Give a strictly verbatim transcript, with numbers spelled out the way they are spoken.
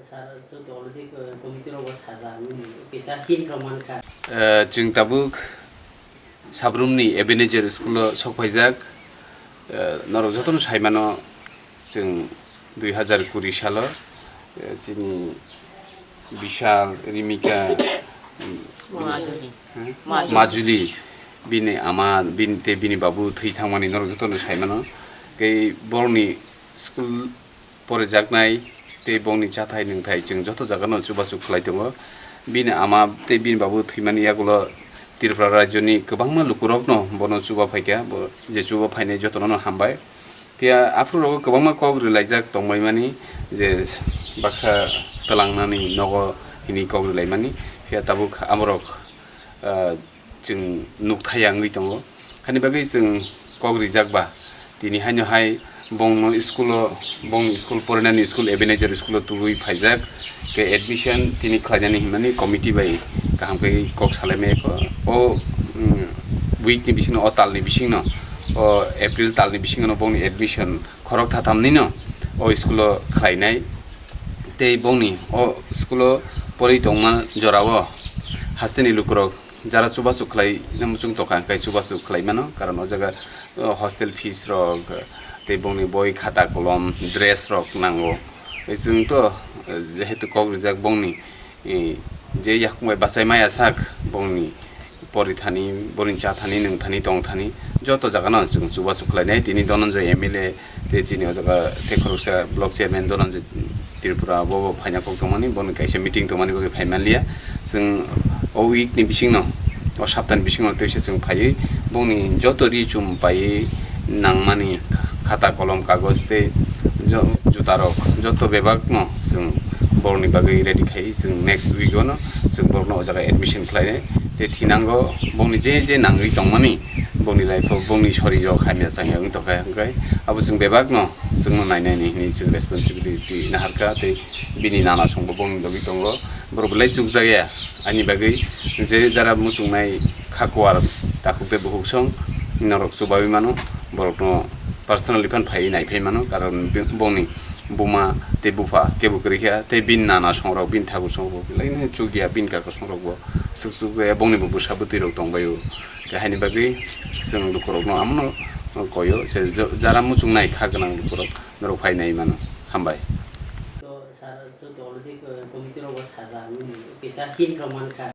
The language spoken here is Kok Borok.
Sir, joto already, uh, committee rogo sajak, nini kisa hint rok mankha. Eh, chwng tabuk Sabrumni Ebenezer School o sok phaijak. Eh, norok jotono saimano, chwng dui hazar kuri salo, eh, chini Bishal, Rimika, Madhuri. Hmm? Madhuri. Majuli, bini ama, bini, tei bini babu thwi thangmani norok jotono saimano. Tei borokni school porijaknai tei bongni chathai nwngthai chwng joto jagano chubachu khlai tongo. Bini ama tei bini babu thwimani yagulo Tripura rajyoni kwbangma lukurokno bono chuba phaikha, bo je chuba phainai jotono hambai. Phiya aphuru rogo kwbangma kok rwlaijak tongbaimani je baksa twlangnani nogo hini kok rwlaimani. Phiya tabuk amorok, ah, chwng nukthai wngwi tongo. Hani bagwi chwng kok rijak ba, tini haino hai bongno school-o, bongni school porinani school Ebenezer school-o tubui phaijak, khe admission tini khlainani hwnmani committee bai kaham khe kok salaimaya kho. O, mm, week-ni bisingno, o talni bisingno, o April talni bisingno bongni admission khorok thathamnino o school-o khlainai. Tei bongni o school-o porwi tongma jorao hasteni lukurok jara chubachu khlai muchung tongkha, hwnkhe chubachu khlai mano, karon o jaga, o, hostel fees rok, tei bongni boi, khata, kolom, dress rok nango. Chwng to, eh, jehetu kok rijak bongni, eh, je yakung bai bachai maya sak, bongni porithani, boni chathani, nwngthani, tongthani, joto jagano chwng chubachu khlainai. Tini Dhananjay M L A, tei chini o jaga tei khoroksa block chairman Dhananjay Tripura, bo bo phaina kok tongmani, boni kaisa meeting tongmani bagwi phai manliya. Chwng o week ni bisingno, o saptani bisingno twisa chwng phaiwi bongni joto ri chum paiwi nangmani khata, kolom, kagoj tei jo-, juta rok joto bebak no chwng borokni bagwi ready khai, chwng next week o no chwng borokno o jaga admission khlainai. Tei thinango bongni je je nangwi tongmani, bongni life o bongni sori rok hamya changya wng tongkha, hwnkhe abo chwng bebak no chwngno nainani hwnwi chwng responsibility naharkha, tei bini nana songbo bongni logi tongo, borok belai chukjakya. Ani bagwi je jara muchungnai kha kuar takhuk tei bukhuk song norok chubawi mano, borokno personally phan phaiwi naiphai mano, karon bongni buma tei bupha kebo kwrwi kha, tei bini nana songrok, bini thakur songrok belai no chukya, bini kaka songrok bo swk chukya, bongni bo bwsa bwtwi rok tongbaio. Tei haini bagwi chwng lukurokno amono koyo, je jo-, jara muchungnai kha gwnang lukurok norok phai nai mano. Hambai. To sir, joto already, uh, committee rogo sajak, nini kisa hint rok mankha.